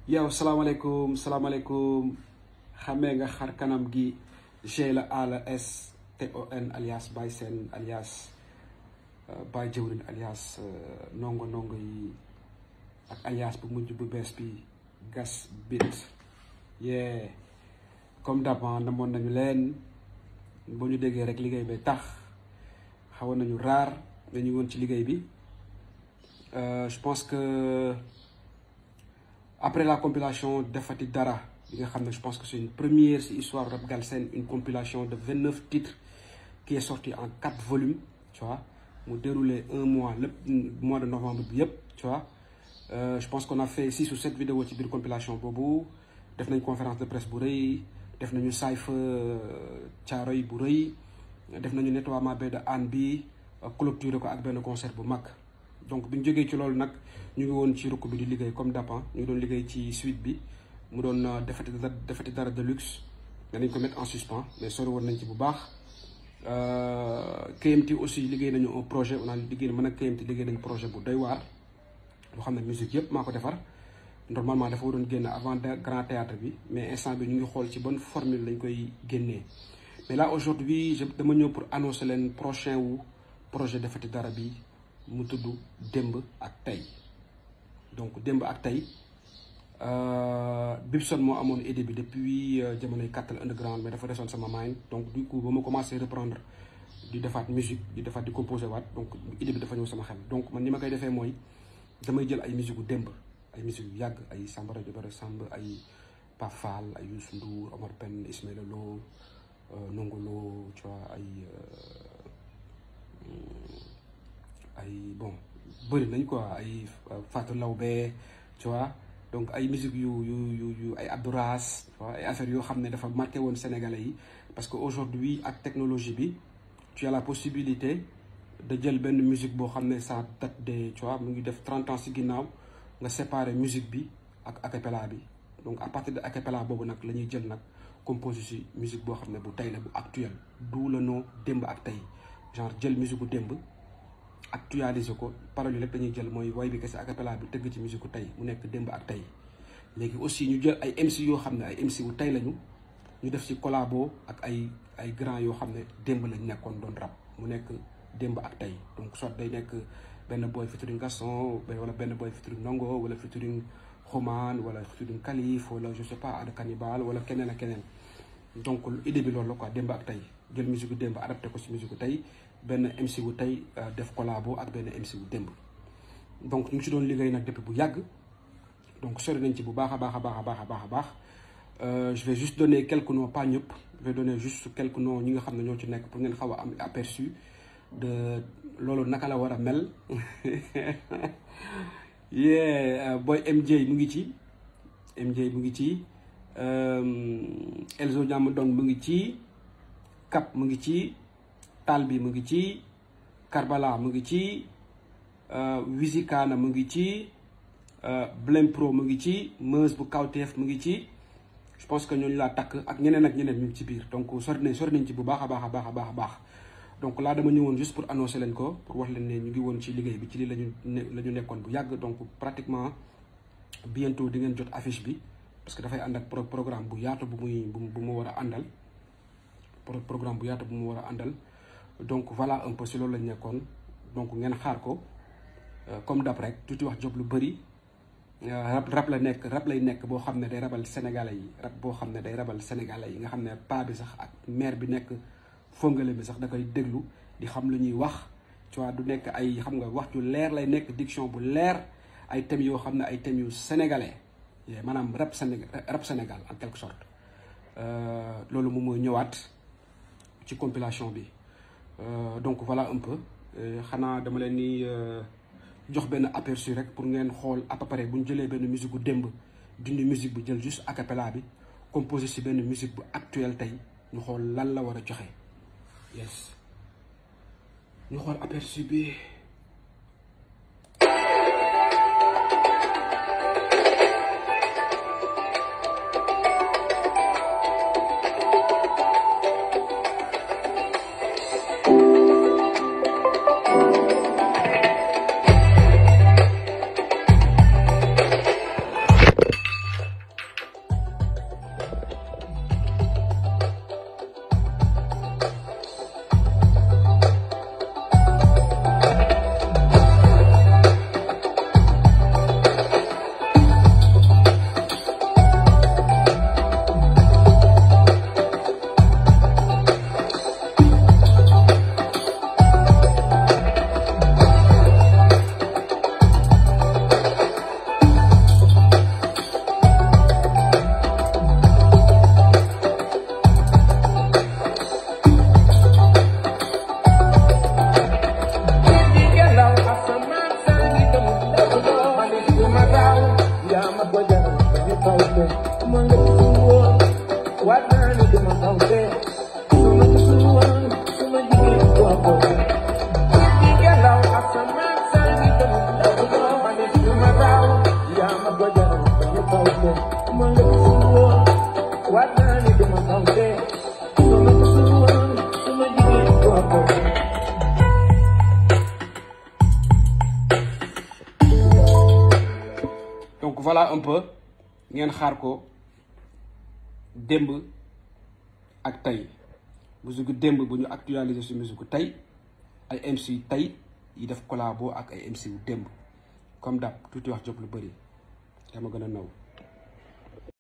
yow salaamaaleykum salaamaaleykum xamee nga xar kanam gi G la A la S T O N alias Baye Sène alias Baye Jëwrin alias nongo yi ak alias bu mujj bu bees bi Gas Beat yee comme d'avant namoon nañu leen boo ñu déggee rek liggéey bi tax xawoon nañu raar mais ñu woon ci liggéey bi je pense que après la compilation Defati Dara bi nga xam ne je pense que c'est une première ci histoire rap Galsen, une compilation de 29 titres qui est sortie en 4 volumes, tu vois, mu déroulé un mois, le mois de novembre bi yëpp, tu vois. Je pense qu'on a fait 6 ou 7 vidéos ci biir compilation boobu, def nañ conférence de presse bu rëy, def nañu cypher Thiaroye bu rëy, def nañu nettoiement baie de Hann bi, clôturé ko ak benn concert bu mag. Donc bi ñu jógee ci loolu nag ñu ngi woon ci rukk bi di liggéey comme d'appan ñu ngi doon liggéey ci suite bi mu doon Defati Dara de luxe danañ ko mettre en suspens mais sori woon nañ ci bu baax. KMT aussi liggéey nañu un projet on a liggéey mën a KMT liggéey nañu projet bu doy waar loo xam ne musique yëpp maa ko defar normalement dafa waroon génn avant grand théâtre bi mais instant bi ñu ngi xool ci bonne formule lañ koy génnee. Mais là aujourd'hui dama ñëw pour annoncer leen prochain wu projet Defati Dara bi mu tudd Démb ak Tey. Donc Démb ak Tey Bibson moo amoon idée bi depuis jamonoy Kattal underground mais dafa desoon sama mind donc du coup ba ma commencé reprendre di defaat musique di composer waat donc idée bi dafa ñëw sama xel. Donc man ni ma koy defee mooy damay jël ay musique gu démb ay musique yu yàgg ay Samba Rajo Bara Samb ay Pape Fall ay Youssou Ndour Omar Pène Ismaïla Lo Ndongo Lo tu vois ay bon bëri nañ quoi ay Fatou Lawbe tu vois donc ay musique yu ay Abdouras tu vois ay affaires yoo xam ne dafa marqué woon Sénégalais yi parce que aujourd'hui ak technologie bi tu as la possibilité de jël benn musique boo xam ne ça date de tu vois mu ngi def 30 ans ci ginnaaw nga séparer musique bi ak acapella bi donc à partir de acapella boobu nag la ñuy jël nag composé ci musique boo xam ne bu tey la bu actuel d'où le nom Démb ak Tey genre jël musique bu démb actualiser ko paroles yi lépp dañuy jël mooy way bi kese acapella bi tëgg ci musique ku tey mu nekk Démb ak Tey. Léegi aussi ñu jël ay MC yoo xam ne ay MC wu tey lañu ñu def ci collabo ak ay grand yoo xam ne démb lañ nekkoon doon rap mu nekk Démb ak Tey. Donc soit day nekk benn boy featuring Gaston wala benn boy featuring Ndongo wala featuring Xuman wala featuring Kalif wala je sais pas Ada Cannibal wala keneen ak keneen. Donc idée bi loolu la quoi Démb ak Tey jël musique gu démb adapté ko ci musique gu tey benn MC wu tey def collabo ak benn MC wu démb. Donc ñu ngi ci doon liggéey nag depuis bu yàgg donc sori nañ ci bu baax a baax. Je vais juste donner quelques noms pas ñëpp je vais donner juste quelques noms ñi nga xam ne ñoo ci nekk pour ngeen xaw a am aperçu de loolu naka la war a mel. Boy MJ mu ngi ci Elzo Ñam Dong mu ngi ci Cap mu ngi ci Talbi mu ngi ci Karbala mu ngi ci Wizi Kana mu ngi ci Blem Pro mu ngi ci Meuse bu Kawteef mu ngi ci je pense que ñooñu laa takk ak ñeneen ñu ngi ci biir donc sori nañ ci bu baax a baax. Donc là dama ñëwoon juste pour annoncer leen ko pour wax leen ne ñu ngi woon ci liggéey bi ci lii la ñu nekkoon bu yàgg donc pratiquement bientôt di ngeen jot affiche bi parce que dafay ànd ak programme bu yaatu bu mu war a àndal programme bu yaatu bu mu war a àndal donc voilà un peu si loolu lañ nekkoon donc ngeen xaar ko comme d'hab rek tuuti wax job lu bëri rap lay nekk boo xam ne day rabal sénégalais yi nga xam ne paa bi sax ak maire bi nekk fongale bi sax da koy déglu di xam lu ñuy wax tu vois du nekk ay xam nga wax ju leer lay nekk diction bu leer ay thèmes yoo xam ne ay thèmes yu sénégalais maanaam rap Sénégal en quelque sorte loolu moom mooy ñëwaat ci compilation bi donc voilà un peu xanaa dama leen ni jox benn aperçu rek pour ngeen xool à peu près bu ñu jëlee benn musique bu démb dindi musique bu jël juste acapella bi composé ci benn musique bu actuelle tey ñu xool lan la war a joxe yes ñu xool aperçu bi. voilà un peu ngeen xaar ko démb ak tey musique démb bu ñu actualiser su musique tey ay MC tey yi def collabo ak ay MC wu démb comme dab tuuti wax job lu bëri dama gën a naw